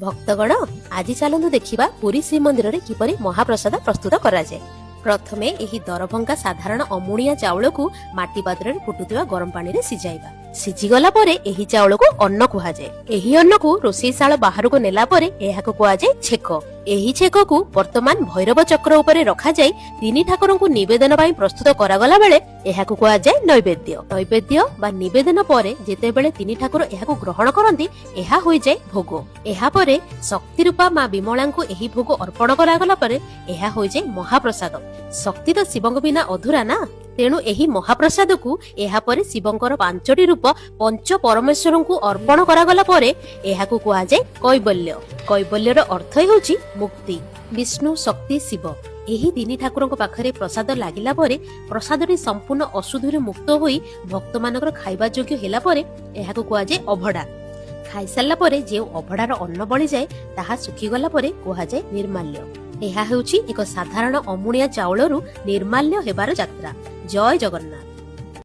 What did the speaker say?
ଭକ୍ତଗଣ, ଆଜି ଚାଲନ୍ତୁ ଦେଖିବା ପୁରୀ ଶ୍ରୀମନ୍ଦିରରେ କିପରି ମହାପ୍ରସାଦ ପ୍ରସ୍ତୁତ କରାଯାଏ। ପ୍ରଥମେ ଏହି ଦରଭଙ୍ଗା ସାଧାରଣ ଅମୁଣିଆ ଚାଉଳକୁ ମାଟି ପାତ୍ରରେ ଫୁଟୁଥିବା ଗରମ ପାଣିରେ ସିଝାଇବା। ସିଝିଗଲା ପରେ ଏହି ଚାଉଳକୁ ଅନ୍ନ କୁହାଯାଏ। ଏହି ଅନ୍ନକୁ ରୋଷେଇଶାଳ ବାହାରକୁ ନେଲା ପରେ ଏହାକୁ କୁହାଯାଏ ଛେକ। ଏହି ଛେକକୁ ବର୍ତ୍ତମାନ ଭୈରବ ଚକ୍ର ଉପରେ ରଖାଯାଇ ତିନି ଠାକୁରଙ୍କୁ ନିବେଦନ ପାଇଁ ପ୍ରସ୍ତୁତ କରାଗଲା ବେଳେ ଏହାକୁ କୁହାଯାଏ ନୈବେଦ୍ୟ। ନୈବେଦ୍ୟ ବା ନିବେଦନ ପରେ ଯେତେବେଳେ ତିନି ଠାକୁର ଏହାକୁ ଗ୍ରହଣ କରନ୍ତି, ଏହା ହୋଇଯାଏ ଭୋଗ। ଏହାପରେ ଶକ୍ତି ରୂପା ମା ବିମଳାଙ୍କୁ ଏହି ଭୋଗ ଅର୍ପଣ କରାଗଲା ପରେ ଏହା ହୋଇଯାଏ ମହାପ୍ରସାଦ। ଶକ୍ତି ତ ଶିବଙ୍କ ବିନା ଅଧୁରା ନା, ତେଣୁ ଏହି ମହାପ୍ରସାଦକୁ ଏହାପରେ ଶିବଙ୍କର ପାଞ୍ଚଟି ରୂପ ପଞ୍ଚ ପରମେଶ୍ୱରଙ୍କୁ ଅର୍ପଣ କରାଗଲା ପରେ ଏହାକୁ କୁହାଯାଏ କୈବଲ୍ୟ। କୈବଲ୍ୟର ଅର୍ଥ ହେଉଛି ମୁକ୍ତି। ବିଷ୍ଣୁ, ଶକ୍ତି, ଶିବ ଏହି ତିନି ଠାକୁରଙ୍କ ପାଖରେ ପ୍ରସାଦ ଲାଗିଲା ପରେ ପ୍ରସାଦଟି ସମ୍ପୂର୍ଣ୍ଣ ଅଶୁଦ୍ଧିରୁ ମୁକ୍ତ ହୋଇ ଭକ୍ତମାନଙ୍କର ଖାଇବା ଯୋଗ୍ୟ ହେଲା ପରେ ଏହାକୁ କୁହାଯାଏ ଅଭଡା। ଖାଇସାରିଲା ପରେ ଯେଉଁ ଅଭଡାର ଅନ୍ନ ବଳିଯାଏ, ତାହା ଶୁଖିଗଲା ପରେ କୁହାଯାଏ ନିର୍ମାଲ୍ୟ। ଏହା ହେଉଛି ଏକ ସାଧାରଣ ଅମୁଣିଆ ଚାଉଳରୁ ନିର୍ମାଲ୍ୟ ହେବାର ଯାତ୍ରା। ଜୟ ଜଗନ୍ନାଥ।